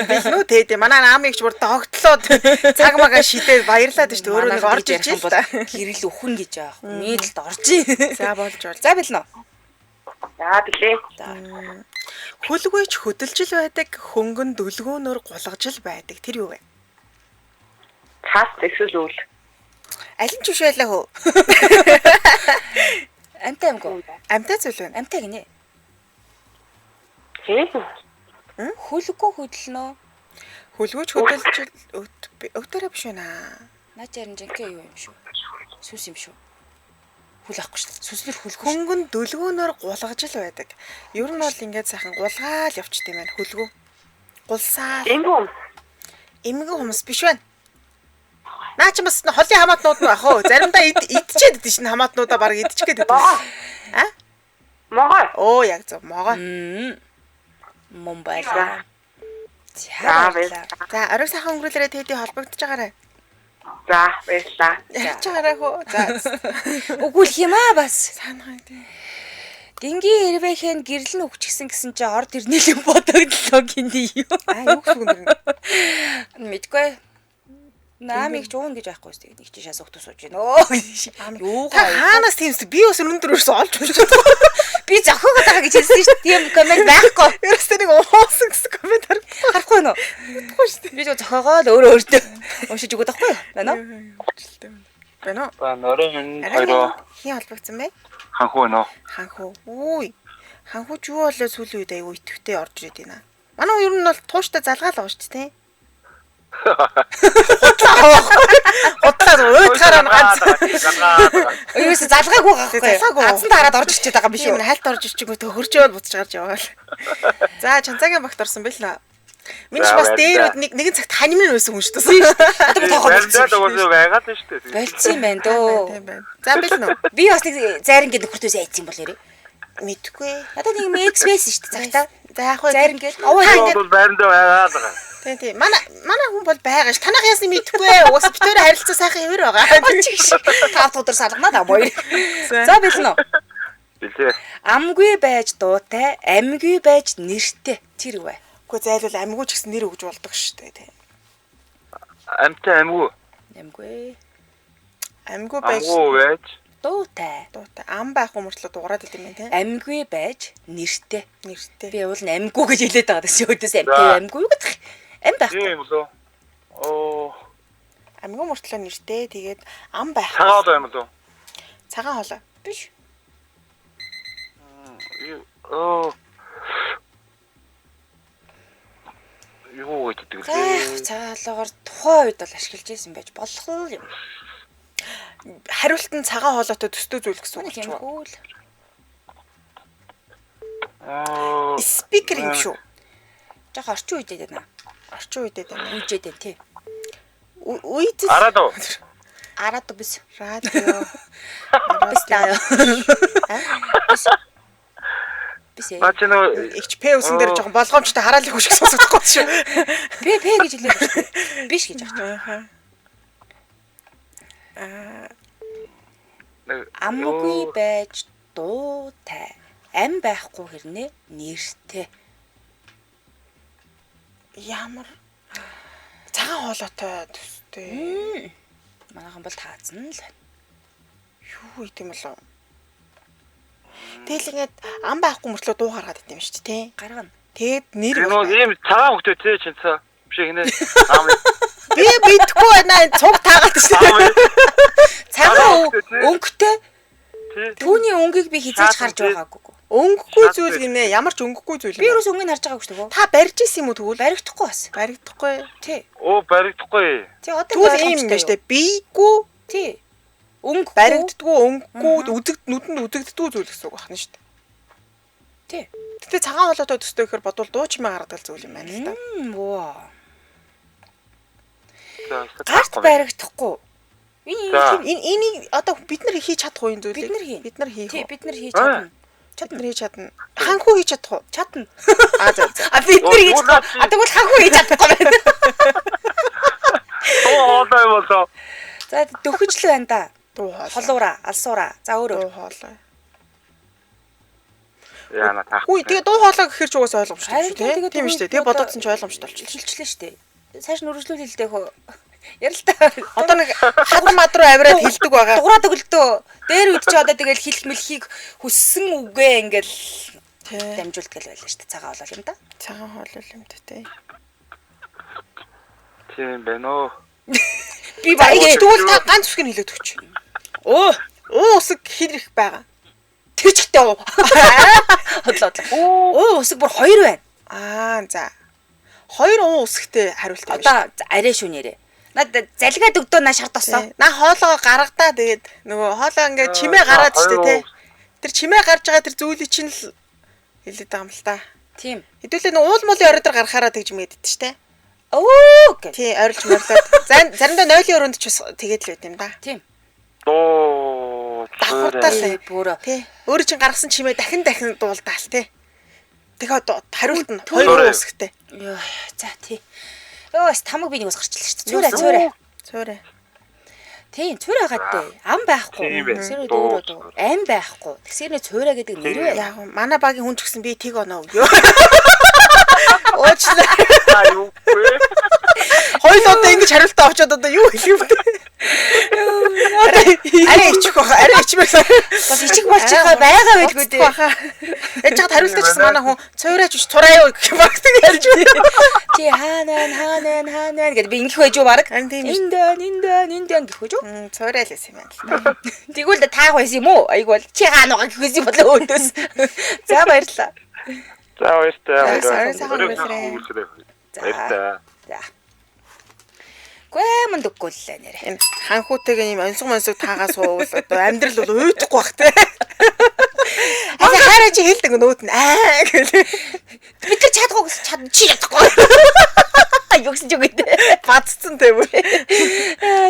бэлнүү Тэди. Манай аамыг ч бүр догтлоод цаг мага шидээд баярлаад шүү дээ. Өөрөө нэг орж иж л та. Гэрэл өхөн гэж аах. Нийтлэлд орж ийн. За болж болж. За бэлнэ үү? За билээ. За. Хөлгүйч хөдөлжил байдаг, хөнгөн дүлгөөнөөр гулгажил байдаг. Тэр юу вэ? Цаас эсвэл үл. Аль нь ч биш байлаа хөө. Амтай амгүй. Амтай зүйл байна. Амтай гинэ. Хээ? Хөлгүй хөдөлнө. Хөлгүйч хөдөлжил өтөрөө биш байна. Наа чи харин жинхэнэ юу юм шүү. Сүс юм шүү. Хүл авахгүй шүү. Сүслэр хүлгүй. Хөнгөн дүлгөөнөөр гулгажил байдаг. Ер нь бол ингээд сайхан гулгаал явчт юм байна. Хөлгөө. Гулсаа. Эмгүү. Эмгэн хүмүүс биш байна. Наа чи бас холын хамаатнууд нь ах уу. Заримдаа идчихэд идэв шинэ хамаатнуудаа баг идчих гээд идэв. А? Могой. Оо яг зөв могой. Мөн байлаа. За баярлалаа. За орой сайхан өнгөрүүлээрэ тэди холбогдож байгаарай. За баярлалаа. Ярьж байгаарай хөө. За. Үгүйлэх юм аа бас. Санаа тий. Дингийн ирвэхэн гэрэл нь өгчихсэн гэсэн чи ор тэрний л бодогдлоо гинэ юу. Аа юу гэсэн үг юм бэ? Мэдгүй. Наамыг ч уун гэж байхгүй шүү дээ. Нэг чи шас өгтө сууж гин өө. Юу Та хаанаас тиймс би бас өндөр өрсөн олж уншиж байгаа. Би зохиогоод байгаа гэж хэлсэн шүү дээ. Тийм коммент байхгүй. Ерөөсөө нэг уусан гэсэн коммент харагдахгүй. Харахгүй нөө. Харахгүй шүү дээ. Би зөв зохиогоод өөрөө өөртөө уншиж өгöd байхгүй юу? Байна уу? Хөвчлөлтэй байна. Байна уу? За нөрөө минь хоёроо Хин холбогдсон бэ? ханхуу байна уу? Ханхуу. Үгүй. Ханхуу ч юу болоо сүүлийн үед аягүй итгэвтэй орж ирээд байна. Манай хүн ер нь бол тууштай залгаал байгаа шүү дээ. Худлаа уйдахаараа ганц. Ерөөсө залгаагүй байгаа байхгүй юу? Залгаагүй. Ганцхан дараад орж ирчээд байгаа юм биш Тийм үү? хальт орж ирчихгүй тө хөрчөөд буцаж гарч яваал. За чанцаагийн багт орсон байл наа. Миний ч бас дээр үед нэг нэгэн цагт ханим нь байсан хүн шүү дээ. Одоо би тоохоо Баримтаад угаасаа байгаад л шүү дээ. Болцсон юм байна дөө. Тийм байна. За бэл нөө. Би бас нэг зайран гэдэг нөхөртөөс айцсан бол ярэ. Мэдгүй. Надад нэг юм X байсан шүү дээ цагтаа. За яг вэ. Зайран гээд овоо Та Бол байрандаа байгаад байгаа. Тийм тийм. Манай хүн бол байгаа ш. Танах ясны мэдгүй. Уус битүүрээ харилцаа сайхан хэвэр байгаа. Тав тудар салгана да моёр. За бэлэн үү? Билээ. Амгүй байж дуутай, амьгүй байж нэртэй. Тэр юу вэ? Үгүй зайлвал амьгүй ч гэсэн нэр өгж болдог шүү дээ тийм. Амтай амьгүй. Амьгүй. Амьгүй байж Амьгүй байж Дуутай. дуутай. Ам байхгүй мөртлөө дуурайд идэм байх тийм. Амьгүй байж нэртэй. Нэртэй. Би уул нь амьгүй гэж хэлээд байгаа гэсэн өөдөөс амьтай амьгүй гэдэг. Ам байхгүй. юу юм болов? Оо, Амьгүй мөртлөө нэртэй. Тэгээд ам байх. цагаан хоолой юм болов? Цагаан хоолой. Биш. Оо. Юу гэдэг За вэ? цагаан хоолоогоор тухайн үед бол ашиглаж исэн байж болох юм. Хариулт нь цагаан хоолойтой төстэй зүйл гэсэн үг Нэг болчих уу? юмгүй л. Аа. Спикер юм шүү. Жохо орчин үедээ байна. Орчин үедээ байна. Үежээд байна тий. Үйдэл Араад уу? Араад биш. радио. Биш таа. Биш ээ. Наа чи нөгөө Игч П үсэн дээр жоохон болгоомжтой хараалыг хүшиг сонсогдохгүй шүү. П П гэж хэлээ шүү. Биш гэж аах. нэг Амгүй байж дуутай. Ам байхгүй хэрнээ нэртэй. Ямар цагаан хоолойтой төстэй. Манайхан бол таацсан л байна. Юу идэм болов? Тэгэл ингээд ам байхгүй мөртлөө дуу гаргаад идэм шүү дээ, тий. Гаргана. Тэгээд нэр Тэр нөгөө ийм цагаан хөлтэй тий чинцаа. Биш гинэ. Аам. би мэдхгүй байна. энэ Цуг таагаад шүү дээ. Цагаан Өнгөтэй, тий. өнгөтэй Тий. түүний өнгийг би хизээж харж байгаагүй. Өнгөгүй зүйл гинэ. Ямар ч өнгөгүй зүйл Би юм. ерөөс өнгийг харж байгаагүй шүү дээ. Та барьж исэн юм уу тэгвэл? Баригдахгүй бас. Баригдахгүй. Тий. Оо баригдахгүй. Тий одоо Тэгвэл ийм юм байна шүү дээ. Бийгүй Тий. Өнгө Баригддгүү, өнгөгүй, үзэгд нүдэнд үзэгддгүү зүйл гэсэн үг байна шүү дээ. Тий. Гэтэ цагаан хоолойтой төстэй гэхээр бодвол дуу чимээ гаргадаг зүйл юм байна л да. Воо. За, Гарт баригдахгүй. Энэ За. Энэ энийг одоо бид нар хийж чадах уу энэ зүйлийг? Бид нар хийнэ. Бид нар хийх Тий, үү? бид нар хийж Аа. чадна. Бид нар хийж чадна. Ханхүү хийж чадах уу? Чадна. А за за. А бид нар хийж Юу чадахгүй. А тэгвэл ханхүү хийж чадахгүй байна. Дуу хоолой болоо. За дөхөжл байна да. Дуу хоолой. Холуура, алсуура. За Дуу өөр. хоолой. Яна таах. Үгүй тэгээ дуу хоолой гэхэр ч угаасаа ойлгомжтой Харин шүү дээ. тэгээд Тийм шүү дээ. Тэгээ одоо- бодоодсон ч ойлгомжтой болчихлоо. Хилчлээ шүү дээ. Цааш нь үргэлжлүүл хэлдэг хөө. Ярилтаа. Одоо нэг хад мад руу авираад хилдэг байгаа. Дуграад өглөө. Дээр үед чи одоо тэгэл хэлэх мэлхийг хүссэн үгээ ингээл Тий. дамжуулдаг л байлаа шүү дээ. Цагаан хоолой юм да. Цагаан хоолой юм да тий. Тийм байна уу? Би За баг тэгвэл та ганц үсгийг хэлээд өгч. Оо, Уу усэг хэр их байгаа? тэр чигтээ уу. Хотлоо. Уу, усэг бүр хоёр байна. Аа за. Хоёр уу усэгтэй хариулт юм шүү. Одоо арай шүү нэрээ. Над залгаад өгдөө на шард тосон. Тий. На хоолоо гаргадаа тэгээд нөгөө хоолоо ингээд чимээ гараад штэ тий. Тэр чимээ гарч байгаа тэр зүйлийг чинь л хэлээд байгаа юм л та. Тийм. Хэдүүлээ нөгөө уул муулын орой дээр гаргахаараа тэгж мэддэг штэ. Өө гэх. Тий, орилж морлоод. Заримдаа нойлын өрөөнд ч бас тэгээд л байт юм да. Тийм. Дуу. Давхартаа л. Тий, бүр Тий. Өөрөө чинь гаргасан чимээ дахин дахин дуулдаал тий. Тэгэхээр одоо хариулт нь Цөөрэй. хоёр үсгтэй. Йоо, за тий. Йоо, бас тамаг би нэг ус гарчлаа шүү дээ. Цөөрэ, цөөрэ. Цөөрэй. Тийм, цөөрэ хагаад дээ. Ам байхгүй. Тийм байна. Тэгсэрээ Дуу. өөрөө дуу. Ам байхгүй. Тэгсэрээ цөөрэ гэдэг нэр вэ. Яг нь манай багийн хүн ч гэсэн би тэг оноо өгөө. Уучлаа. Та юу вэ? Хоёул одоо ингэж хариултаа авчаад одоо юу хэлэх юм бэ? Арай ичих баха, арай ичмээр. Бас ичих болж байгаа байгаа байлгүй дээ. Баха. Яаж чад хариултаа ч гэсэн манай хүн цуураач биш цураа юу гэх баг тэг ярьж байна. Чи хаана хаана хаана гэд би ингэх байж юу баг. Харин тийм шүү. Энд байна, энд байна, энд байна гэх байж юу? Цуураа л байсан юм байна л та. Тэгвэл таах байсан юм уу? Айг бол чи хаана байгаа гэх байсан юм болоо өөдөөс. За баярлалаа. За баяртай. За, сайхан баярлалаа. За. Баяртай. За. Гүй мөн дөггүй л нэрэ. Энэ ханхүүтэйгээ юм онцгой монцог таагаа суувал одоо амьдрал бол уйдахгүй бах те. Аа хараа чи хэлдэг нүүд нь аа гэл. Бид нар чадахгүй гэсэн чад чи чадахгүй. Юу гэсэн ч үгүй дээ. Бадцсан тийм үү.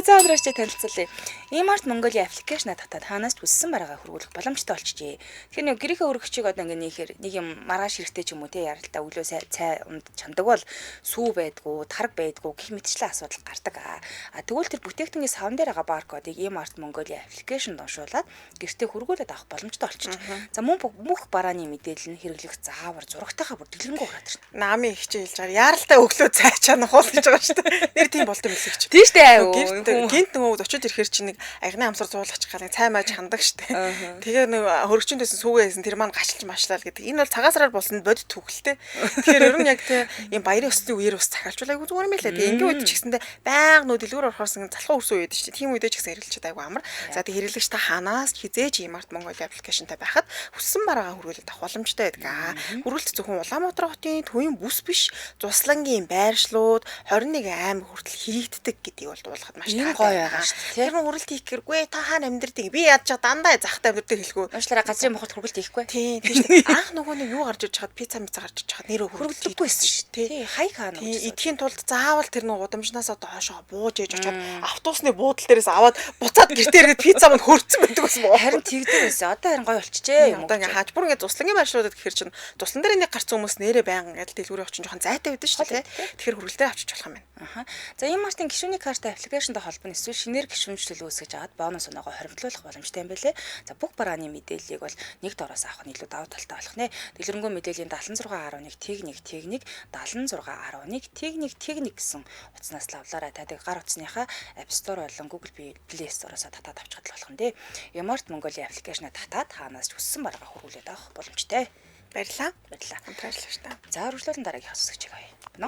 За өнөөдөр чи танилцуулъя. Имарт Mongolia аппликейшн татаад хаанаас ч хүссэн бараагаа хөрвүүлэх боломжтой болчихжээ. Тэгэхээр нэг гэрийнхээ өргөчийг одоо ингээ нийхэр нэг юм маргааш хэрэгтэй ч юм уу те яралтаа өглөө цай унд чандаг бол сүү байдгүй, тарг байдгүй гэх мэтчлэн асуудал гардаг. А тэгвэл тэр бүтээгдэхүүний савн дээр байгаа баркодыг Imart Mongolia аппликейшнд уншуулад гэртээ хөргүүлээд авах боломжтой болчих. За мөн мөх барааны мэдээлэл нь хэрэглэх заавар зурагтайхаа бүр дэлгэрэнгүй гараад ирнэ. Намын их чи хэлж байгаа. Яаралтай өглөө цай чанах уул гэж байгаа шүү дээ. Нэр тийм болд юм хэлээ чи. Тийм шүү дээ. Гинт нөгөө очиж ирэхэр чи нэг агны амсар зуулгач галыг цай мааж хандаг шүү дээ. Тэгээ нөгөө хөрөгчөндөөс сүүгээ хийсэн тэр маань гашилж машлаа л гэдэг. Энэ бол цагаан сараар болсон бодит түүхэлтэй. Тэгэхээр ер нь яг тэ ийм баярын өслийн үеэр бас захиалжуул айгу зүгээр юм байлаа. Тэгээ ингийн үед ч гэсэндээ байнга нөө дэлгүүр орохоос ингэ залхуу өрсөн үед шүү дээ. Тийм үедээ ч гэсэн хэрэглэж чадаагүй амар. За тэг хэрэглэгч та хаанаас хизээж ийм арт Монгол аппликейшнтай байхад хүссэн бараагаа хүргүүлээд авах боломжтой байдаг. Хүргэлт зөвхөн Улаанбаатар хотын төвийн бүс биш, Зуслангийн байршлууд 21 аймаг хүртэл хийгддэг гэдгийг бол дуулахад маш Энэ таатай гоё байгаа шүү дээ, тий? Тэр нь хүрэлт хийх хэрэггүй та хаана амьдардаг би яаж чад дандаа захтай амьдардаг хэлэхгүй. Уучлаарай газрын мохот хүргэлт хийхгүй. Тийм тийм шүү дээ. Анх нөгөө нэг юу гарч иж хаад пицца мицца гарч иж хаад нэрөө Хүргэлдэггүй байсан шүү дээ. Тий, хаяг хаана Тийм гэж. идэхийн тулд заавал тэр нэг удамжнаас одоо хойшоо бууж ээж очоод автобусны буудал дээрээс аваад буцаад гэртээ ирээд пицца мань хөрцөн байдаг байсан боо. Харин тэгдэг байсан. Одоо харин гоё болчихжээ юм уу? Одоо ингээ хааж бүр ингээ туслангийн байршлуудад гэхэр чинь туслан дээр нэг гарцсан хүмүүс нэрээ байнга ингээ дэлгүүрийн очин жоохон зайтай байдаг шүү дээ. Тэгэхээр хүргэлтээр авчиж болох юм байна. Аха. За ийм мартын гишүүний карт аппликейшнтэй холбоно эсвэл шинээр гишүүнчлэл үүсгэж аваад бонус оноогоо хоримтлуулах боломжтой юм байлээ. За бүх барааны мэдээллийг бол нэг дороос авах нь илүү давуу талтай болох нэ. Дэлгэрэнгүй мэдээллийн 76.1 тэг 1 тэг 1 76.1 тэг 1 тэг 1 гэсэн утаснаас лавлаарай. Та тэг гар утасныхаа App Store болон Google Play Store-оос татаад авч чадах болох нь дээ. Ямарт Mongolia аппликейшнаа татаад хаанаас ч хүссэн бараагаа хүргүүлээд авах боломжтой. Баярлалаа. Баярлалаа. Хамтран ажиллагч та. За үргэлжлүүлэн дараагийн асуугчийг авъя. Бэнэ?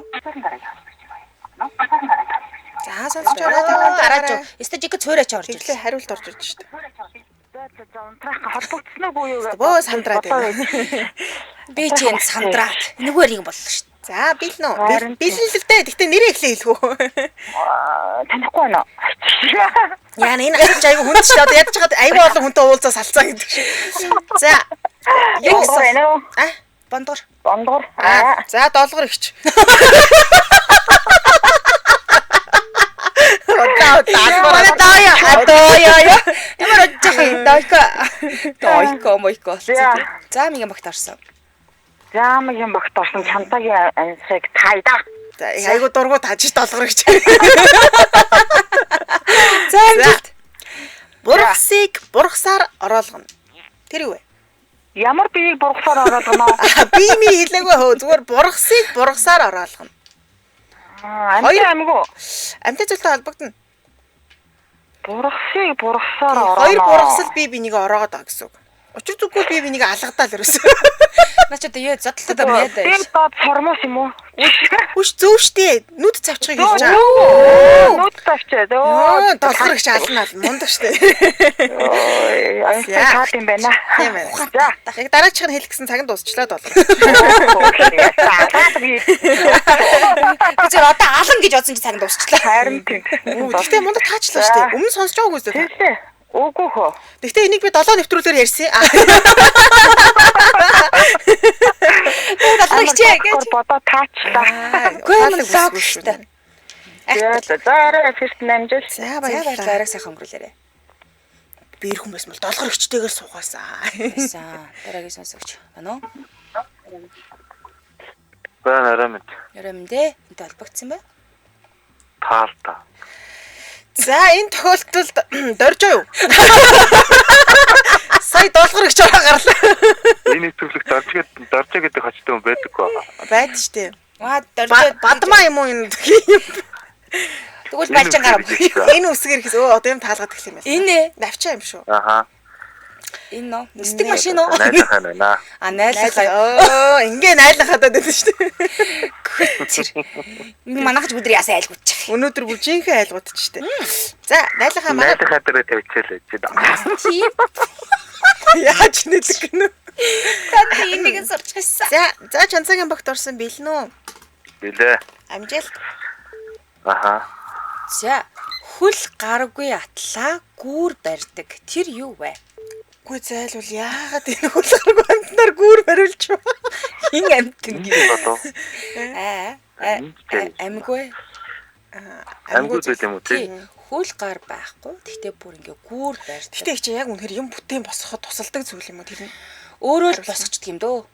За сонсож байгаа Араач. Өстө жиг цөөрэй чи орж Тэглээ ирлээ. хариулт орж ирж шүү дээ. Холбогдсон уу юу? Бөө сандраад байна. Би чи энэ сандраад. Нэгвэр юм боллоо шүү дээ. За бэлэн үү? Харин тийм. Бэлэн л дээ. Гэхдээ нэрээ эхлээ хэлэх үү? Танихгүй байна уу? Яа энэ асууж айгүй хүнд шүү дээ. Одоо ядаж хаад айгүй олон хүнтэй уулзаа салцаа гэдэг шиг. За юу Юу гэсэн? байна уу? А Бондгор. Бондгор. Аа, за долгор ихч. Одоо Манай долгор. даа адоо яа яа. Ямар очих юм дойко. Дойко мойко. За. За мигийн багт орсон. За мигийн багт орсон чантагийн ансыг тайда. За айгүй дургу тажиж долгор ихч. За амжилт. Бургасыг бургасаар ороолгоно. Тэр юу вэ? Ямар биеийг бургасаар ороолгоно? Аа, Би ми хэлээгүй хөө зүгээр бургасыг бургасаар ороолгоно. Амтай амгүй. Амьтай зүйлтэй холбогдоно. Бургасыг бургасаар ороолгоно. Хоёр бургасал би бинийг ороогоод байгаа гэсэн үг. Учир зүггүй би бинийг алгадаал ерөөсөө. Наа чи одоо яа зодтолтой юм яа даа. Тэр доод сормоос юм уу? Хүш зөв штэ. Нүд цавчхыг хэлж байгаа. Нүд тавчаад. Оо, долгор их ална ал мундаг штэ. Ой, ансыг таад юм байна. Тийм байна. За. Яг дараачих нь хэлэх гэсэн цаг нь дуусчлаа долгор. Би зөв одоо алан гэж бодсон чи цаг нь дуусчлаа. Харин тийм. Гэхдээ мундаг таачлаа штэ. Өмнө сонсож байгаагүй зү. Тэглээ. Үгүй хөө. Гэхдээ энийг би 7 нэвтрүүлгээр ярьсан. Долгор хичээ гэж. Бодоо таачлаа. Үгүй юм логиктой. За за арай ферст намжил. За За баярлалаа. баярлалаа. Арай сайхан өнгөрүүлээрэй. Би ир хүн байсан бол долгор ихчтэйгээр суугаасан. Байсан. Дараагийн сонсогч байна уу? Байна арай мэд. Ярай мэндэ. Энтэй холбогдсон бай. Таалта. За энэ тохиолдолд доржоо юу? Сая долгор ихч ороо гарлаа. Энэ нэвтрүүлэг дорж дорж гэдэг хочтой хүн байдаггүй байгаа. Байд штэ. Аа доржоо Бадмаа юм уу энэ? Тэгвэл балжин гарав. Энэ үсгээр хийс. Өө одоо юм таалгаад эхлэх юм байна. Энэ ээ. Навчаа юм шүү. Аха. Энэ нөө. Нисдэг машин уу? Найлахаа байна. А найлахаа. Оо, ингээ найлахаад байдаг шүү дээ. Тэр. Манайх ч өдөр яасан айлгуучих. Өнөөдөр бүр жинхэнэ айлгуудч шүү дээ. За, найлахаа манай Найлахаа дээр тавьчихлаа чи. Тийм. яаж нэлэг гэнэ. Танд энийг нь сурч гисэн. За, за чанцагийн багт орсон бэлэн үү? Билээ. Амжилт. Аха. За, хөл гаргүй атлаа гүүр барьдаг. Тэр юу вэ? Үгүй зайлвал яагаад энэ хөл гаргүй амтнаар гүүр бариулж байна? Хин амтэн Энэ болов. Аа. Амьгүй. Амьгүй зүйл юм уу тий? Тий. Хөл гар байхгүй. Тэгтээ бүр ингээ гүүр барьдаг. Гэтэ их чи яг үнэхээр юм бүтээн босгоход тусалдаг зүйл юм уу тэр нь? Өөрөө л босгочдөг юм дөө.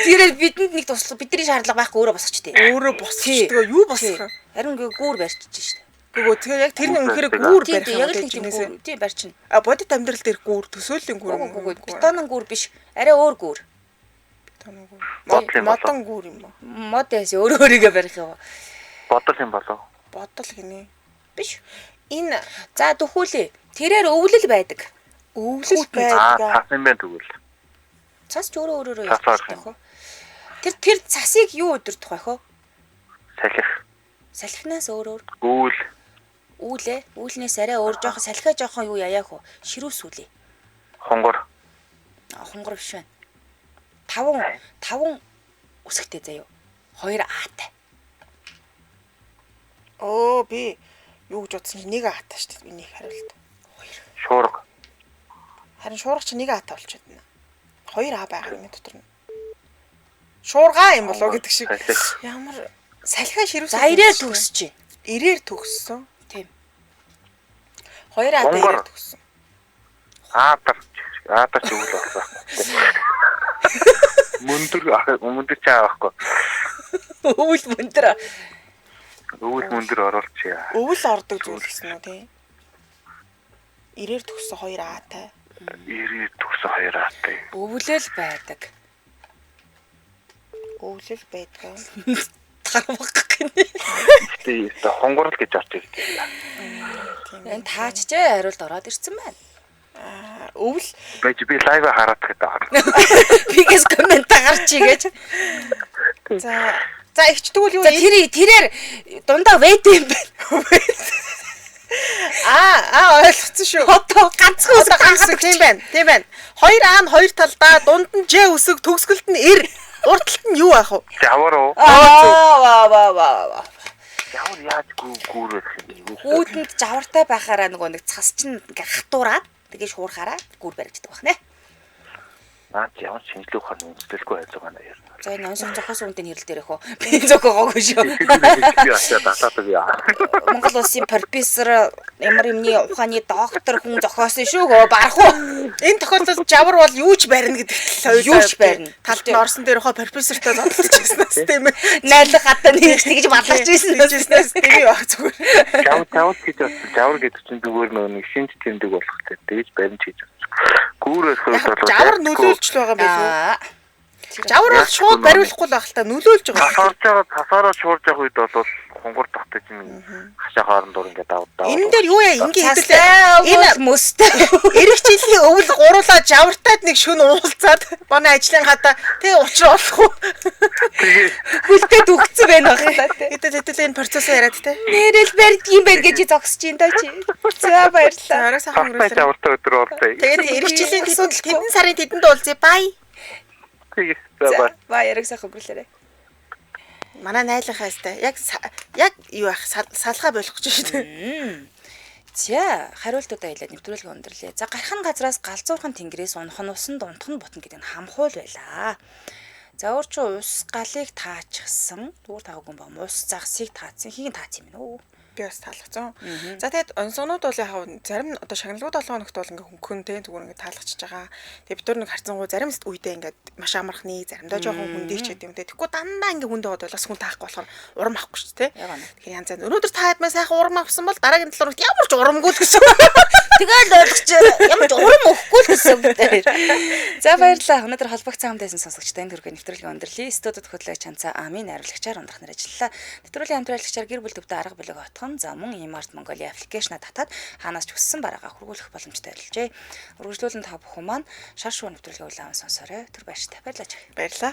Тэрээр бидэнд нэг туслах бидний шаардлага байхгүй өөрөө босгочтой. Өөрөө босгочдөг юу босгох юм? Харин ингээ гүүр барьчих шээ. Гүгөө тэгээ яг тэр нь үнэхээр гүүр Тийм барих тийм юм яг л уу нэг тийм жинээсээ? гүүр. Тийм барьчихна. А бодит амьдрал дээр гүүр төсөөллийн гүүр юм уу? Үгүй үгүй бетонон гүүр биш. Арай өөр гүүр. Бетонон гүүр. Бодол юм болов. Модон гүүр юм уу? Мод яас өөрөө өөрийгөө барих юм. Бодол юм болов. Бодол гинэ. Биш. Энэ За дөхүүлээ. Тэрээр өвлөл байдаг. өвлөл Аа, байдаг. цас юм байна тэгвэл. Цас ч өөрөө өөрөөрөө Цас явах орох хөө. Тэр тэр цасыг юу өдөртөх байх вэ? Салхи. Салхинаас өөр өөр. Үүл. Үүлээ. Үүлнээс арай өөр жоохон салхиа жоохон юу яаяах вэ? Ширүүсүүлээ. Хонгор. Хонгор биш байна. Таван үсгтэй заяо. Хоёр аатай. Өө би юу гэж бодсон чинь нэг аатай шүү дээ. Миний хариулт. Шуурга. Харин шуурга чи нэг аатай болчиход байна. Хоёр аа байгаа юм дотор нь. Шуурга юм болоо гэдэг шиг. Салхи. Ямар салхиа ширүүсэл. За ирээр төгсөж чинь. Ирээр төгссөн. Тийм. Хоёр аатай Хонгор. ирээр төгссөн. Аадар. Аадар ч өвөл болсон. Мөндөр мөндөр чаа байхгүй. Өвөл мөндөр. Өвөл мөндөр оруулчихъя. Өвөл ордог зүйл гэсэн үү тий? Ирээр төгссөн хоёр аатай. Ирээ төгсөн хоёр аатай. Өвлөл байдаг. Өвлөл байдаг. Тарвах гинэ. Гэтэ өстой хонгор л гэж орж ирдэг. Тийм. Энэ таачжээ хариулт ороод ирсэн байна. Аа, Өвөл Байж би лайв хараад гэдэг. Бигээс коммент гарч ийгээж. за за ихч тэгвэл юу За тэр тэрээр дундаа вэт юм байна. Аа ойлгоцсон шүү. Одоо ганцхан үсэг ганц тийм байна. Тийм байна. 2 А нь хоёр талдаа, дунд нь Ж үсэг, төгсгөлд нь Р. Урд талд нь юу аах вэ? Жавар уу? Аа ва ва ва ва. Жавар яаж гүүр барих юм бэ? Гүүтэнд жавартай байхаараа нөгөө нэг цас чинь ингээ хатуураад тэгээ шуурхаараа гүүр баригддаг байх нэ. Наад ямар шинжлэх ухааны үндэслэлгүй байж байгаа наа. За энэ онцгой зохиосон үнтэй хэрэл дээр их үү. Би зохиогоогүй шүү. Би очиад татаадаг яа. Монгол улсын профессор ямар юмны ухааны доктор хүн зохиосон шүү гоо барах уу. Энэ тохиолдолд жавар бол юу ч барина гэдэгт л Юу ч барина. Талд нь орсон дээр хоо профессортой зодтолж ирснээс тийм ээ. Найлах хатаа нэг тэгж баларч байсан. Тэгжснээс тийм байх зүгээр. Жавар гэж бодсон. Жавар гэдэг чинь зүгээр нөгөө нэг шинж тэмдэг болох тийм. Тэгэж барин ч гэж бодсон. Гүүр барих үед бол Жавар нөлөөлж л байгаа юм билүү? Аа. Жавар бол шууд бариулахгүй л байх л та нөлөөлж байгаа. Тасарч байгаа тасаараа шуурж явах үед бол хунгар тогтож юм хашаа хоорондор ингээд давд давд. Энэ дээр юу яа ингээ Цастай хэдүүлээ. энэ мөстэй. Ирэх жилийн өвөл гуруулаа жавартаад нэг шүн уулзаад манай ажлын хадаа тэг учраа олох уу? Хүлтэй дүгцэн байна баг та тий. Хэдэл хэдэл энэ процессыг яриад те. Нэрэл барьдгийм байх гэж зогсож ин даа чи. За баярлалаа. Орой сайхан Тастай өнгөрүүлээ. жавартай өдөр болтой. Тэгээд ирэх жилийн тэдэн сарын тэдэнд уулзъя. Бай. Тэгээ. За бай. Бай яриг сайхан өнгөрүүлээрэй. Манай найлынхаа өстэй яг яг юу ах салгаа болох гэж шүү дээ. За хариултуудаа хэлээд нэвтрүүлэг өндөрлөө. За гархан газраас галзуурхан тэнгэрээс унах нь усан дунтах нь бутна гэдэг нь хамхуул байлаа. За өөр чи ус галыг таачихсан. Зүгээр таагүй юм ба. Ус загсыг таацсан. Хийг таацсан юм нөө. Би бас таалагдсан. За тэгээд онцгойнууд бол яг зарим одоо шагналгүй 7 хоногт бол ингээ хөнгөн те зүгээр ингээ таалгачж байгаа. Тэгээд бид нар нэг харцсангуу зарим үедээ ингээ маш амархны, заримдаа жоохон хүндийг ч гэдэг юм те. Тэгэхгүй дандаа ингээ хүнд байгаад бол бас хүн таахгүй болохоор урам авахгүй шүү дээ. Тэгэхээр янз янз. Өнөөдөр таад маа сайхан урам авсан бол дараагийн 7 хоногт ямар ч урамгүй л гэсэн. Тэгэл ойлгож ямар ч урам өгөхгүй л гэсэн үг дээр. За баярлалаа. Өнөөдөр холбогдсон хамт байсан сонсогчдод энэ төрлийн нэвтрүүлгийн өндөрлөе. Студид хөтлөгч Чанцаа Амийн найруулагчаар ундрах нар ажиллалаа. Нэвтрүүлгийн хамтрагчаар гэр бүл төвдөө арга билег отхон за мөн Имарт Mongolia аппликейшнаа татаад хаанаас ч хүссэн бараагаа хөргүүлэх боломжтой болжээ. Үргэлжлүүлэн та бүхэн маань шар шуу нэвтрүүлгийн үйл аван сонсоорой. Түр баяртай. Баярлалаа. Баярлалаа.